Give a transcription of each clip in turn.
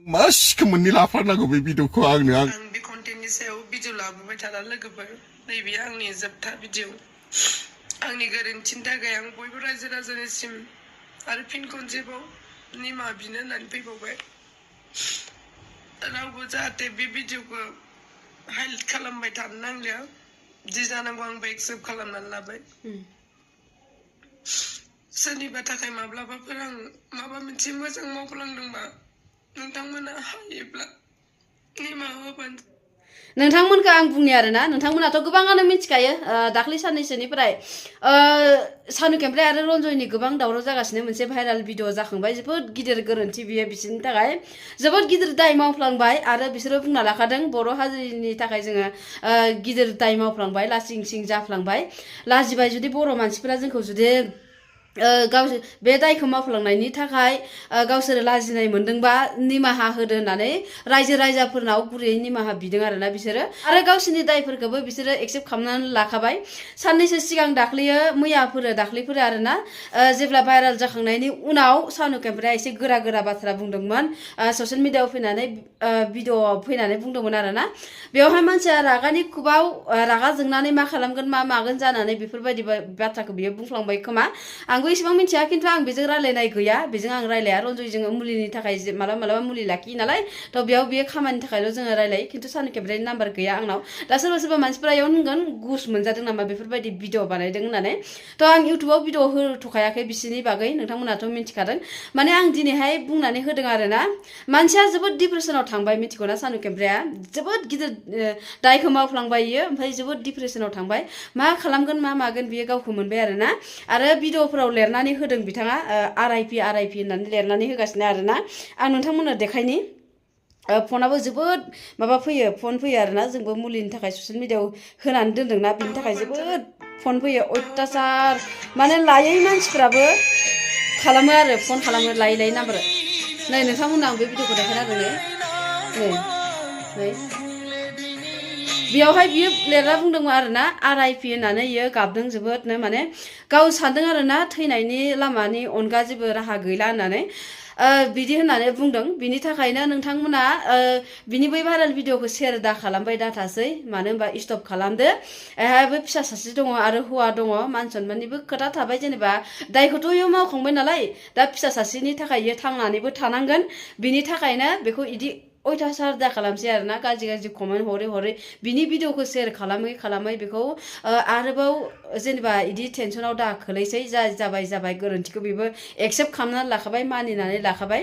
मा सिखोमोननि लाफानांगौ बे भिडिअखौ आंनो आं बे कन्टेन्टनि सायाव भिडिअ लाबोबाय थाना लोगोफोर नैबे आंनि जोबथा भिडिअ आंनि गोरोन्थिनि थाखाय आं बयबो रायजो राजानिसिम आरो फिन खनसेबाव निमाहा बिनो होननानै फैबावबाय रावबो जाहाथे बे भिडिअखौ हाइलाइट खालामबाय थानो नांलिया जि जानांगौ आंबो एक्सेप्ट खालामनानै लाबाय सोरनिबा थाखाय माब्लाबाफोर आं माबा मोनसे मोजां मावफ्लांदोंबा नोंथांमोना हायोब्ला निमाहा होबानो नोंथांमोनखौ आं बुंनि आरोना नोंथांमोनाथ' गोबाङानो मिथिखायो दाख्लै साननैसोनिफ्राय सानु केमफ्राय आरो रन्जयनि गोबां दावराव जागासिनो मोनसे भाइराल भिडिअ जाखांबाय जोबोद गिदिर गोरोन्थि बियो बिसोरनि थाखाय जोबोद गिदिर दाय मावफ्लांबाय आरो बिसोरो बुंना लाखादों बर' हारिनि थाखाय जोङो गिदिर दाय मावफ्लांबाय लासिं सिं जाफ्लांबाय लाजिबाय जुदि बर' मानसिफोरा जोंखौ जुदि गावसोर बे दायखौ मावफ्लांनायनि थाखाय गावसोरो लाजिनाय मोनदोंबा निमाहा होदो होननानै रायजो राजाफोरनाव गुरैयै निमाहा बिदों आरोना बिसोरो आरो गावसोरनि दायफोरखौबो बिसोरो एक्सेप्ट खालामनानै लाखाबाय साननैसो सिगां दाख्लैफोर आरोना जेब्ला भाइराल जाखांनायनि उनाव सानु केमफ्राया एसे गोरा गोरा बाथ्रा बुंदोंमोन ससियेल मिडियाआव फैनानै भिडिअआव फैनानै बुंदोंमोन आरोना बेवहाय मानसिया रागानि खुबाव रागा जोंनानै मा खालामगोन मा मागोन जानानै बेफोरबायदि बाथ्राखौ बियो बुंफ्लांबाय खोमा आंबो इसेबां मिथिया खिन्थु आं बेजों रायलायनाय गैया बेजों आं रायलाया रन्जयजों मुलिनि थाखाय मालाबा मुलि लाखियो नालाय थ' बेयाव बेयो खामानिनि थाखायल' जोङो रायलायो खिन्थु सानु केमफ्रायनि नाम्बार गैया आंनाव दा सोरबा मानसिफोरा इयाव होनगोन गुस मोनजादों नामा बेफोरबायदि भिडिअ बानायदों होननानै थ' आं इउटुबाव भिडिअ होथ'खायाखै बिसोरनि बागै नोंथांमोनाथ' मिथिखादों माने आं दिनैहाय बुंनानै होदों आरोना मानसिया जोबोद डिप्रेसनाव थांबाय मिथिगौना सानु केमफ्राया जोबोद गिदिर दायखौ मावफ्लांबाय इयो ओमफ्राय जोबोद डिप्रेसनाव थांबाय मा खालामगोन मा मागोन बियो गावखौ मोनबाय आरोना आरो भिडिअफोराव लिरनानै होदों बिथाङा RIP होननानै लिरनानै होगासिनो आरोना आं नोंथांमोननो देखायनि फनाबो जोबोद फन फैयो आरोना जोंबो मुलिनि थाखाय ससियेल मिडियाआव होनानै दोनदोंना बिनि थाखाय जोबोद फन फैयो अयथासार माने लायै मानसिफ्राबो खालामो आरो फन खालामो लायै नाम्बार नै नोंथांमोननो आं बे भिडिअखौ देखायना होदों नै बेयावहाय बियो लिरना बुंदोंमोन आरोना RIP होननानै इयो गाबदों जोबोदनो माने गाव सानदों आरोना थैनायनि लामानि अनगा जेबो राहा गैला होननानै बिदि होननानै बुंदों बिनि थाखायनो नोंथांमोना बिनि बै भाइराल भिडिअखौ शेयार दा खालामबाय दाथासै मानो होनबा स्टप खालामदो बे फिसा सासे दङ आरो हौवा दङ मान सनमाननिबो खोथा थाबाय जेनेबा दायखौथ' इयो मावखांबाय नालाय दा फिसा सासेनि थाखाय इयो थांनानैबो थानांगोन बिनि थाखायनो बेखौ इदि अयथासार दा खालामसै आरोना गाज्रि कमेन्ट हरै बिनि भिडिअखौ शेयार खालामै बेखौ आरोबाव जेनेबा इदि टेनसनाव दा खोलैसै जाबाय गोरोन्थिखौ बेबो एक्सेप्ट खालामनानै लाखाबाय मानिनानै लाखाबाय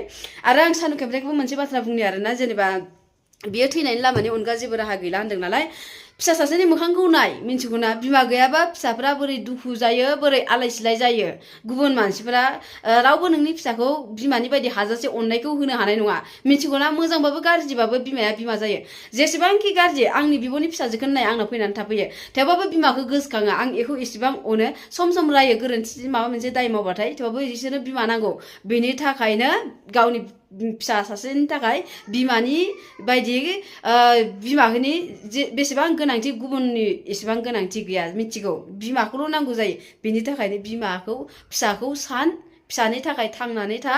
आरो आं सानु केमफ्रायखौबो मोनसे बाथ्रा बुंनि आरोना जेनेबा बियो थैनायनि लामानि अनगा जेबो राहा गैला होनदों नालाय फिसा सासेनि मोखांखौ नाय मिन्थिगौना बिमा गैयाबा फिसाफ्रा बोरै दुखु जायो बोरै आलाय सिलाय जायो गुबुन मानसिफोरा रावबो नोंनि फिसाखौ बिमानि बायदि हाजासे अननायखौ होनो हानाय नङा मिन्थिगौना मोजांबाबो गाज्रिबाबो बिमाया बिमा जायो जेसेबांखि गाज्रि आंनि बिब'नि फिसाजोखौनो नाय आंनाव फैनानै थाफैयो थेवबाबो बिमाखौ गोसोखाङो आं बेखौ इसेबां अनो सम रायो गोरोन्थि माबा मोनसे दाय मावबाथाय थेवबाबो बिसोरनो बिमा नांगौ बेनि थाखायनो गावनि फिसा सासेनि थाखाय बिमानि बायदि बिमानि बेसेबां गोनांथि गुबुननि एसेबां गोनांथि गैया मिथिगौ बिमाखौल' नांगौ जायो बेनि थाखायनो फिसाखौ फिसानि थाखाय थांनानै था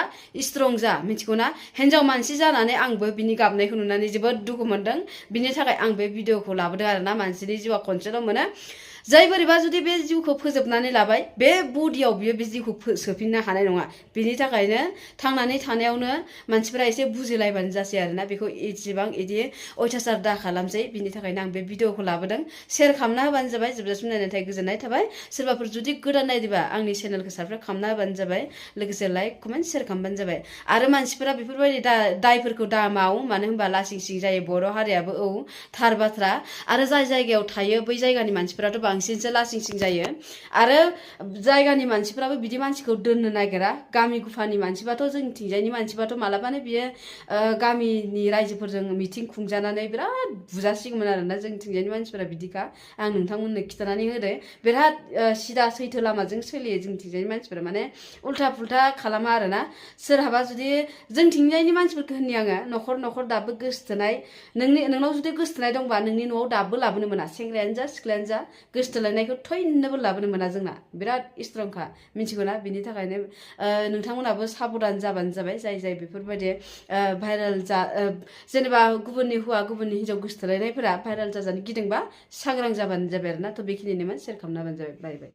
स्ट्रं जा मिथिगौना हिन्जाव मानसि जानानै आंबो बिनि गाबनायखौ नुनानै जोबोद दुखु मोनदों बिनि थाखाय आं बे भिडिअखौ लाबोदों आरोना मानसिनि जिउआ खनसेल' मोनो जाय बोरैबा जुदि बे जिउखौ फोजोबनानै लाबाय बे बडियाव बियो बे जिउखौ सोफिननो हानाय नङा बिनि थाखायनो थांनानै थानायावनो मानसिफोरा एसे बुजिलायबानो जासै आरोना बेखौ एसेबां इदि अयथासार दा खालामसै बिनि थाखायनो आं बे भिडिअखौ लाबोदों शेयार खालामना होबानो जाबाय जोबजासिम नायनायनि थाखाय गोजोननाय थाबाय सोरबाफोर जुदि गोदान नायदोंबा आंनि चेनेलखौ साबस्क्राइब खालामना होबानो जाबाय लोगोसे लाइक कमेन्ट शेयार खालामबानो जाबाय आरो मानसिफोरा बेफोरबायदि दायफोरखौ दा माव मानो होनबा लासिं सिं जायो बर' हारियाबो थार बाथ्रा आरो जाय जायगायाव थायो बै जायगानि मानसिफोराथ' बांसिनसो लासिं सिं जायो आरो जायगानि मानसिफोराबो बिदि मानसिखौ दोननो नागिरा गामि गुफानि मानसिबाथ' जोंनिथिंजायनि मानसिबाथ' मालाबानो बियो गामिनि रायजोफोरजों मिथिं खुंजानानै बिराद बुजासिगौमोन आरोना जोंनिथिंजायनि मानसिफोरा बिदिखा आं नोंथांमोननो खिन्थानानै होदो बिराद सिदा सैथो लामाजों सोलियो जोंनिथिंजायनि मानसिफोरा माने उल्था पुल्था खालामा आरोना सोरहाबा जुदि जोंथिंजायनि मानसिफोरखौ होननि आङो न'खर दाबो गोसथोनाय नोंनाव जुदि गोसथोनाय दंबा नोंनि न'आव दाबो लाबोनो मोना सेंग्रायानो जा सिख्लायानो जा गोसोथोलायनायखौ थैनोबो लाबोनो मोना जोंना बिराद स्ट्रंखा मिथिगौना बिनि थाखायनो नोंथांमोनाबो साबधान जाबानो जाबाय जाय जाय बेफोरबायदि भाइरेल जेनेबा गुबुननि हौवा गुबुननि हिन्जाव गोसोथोलायनायफोरा भाइरेल जाजानो गिदोंबा सांग्रां जाबानो जाबाय आरोना थ' बेखिनिनोमोन शेयार खालामना होबानो जाबाय बाय बाय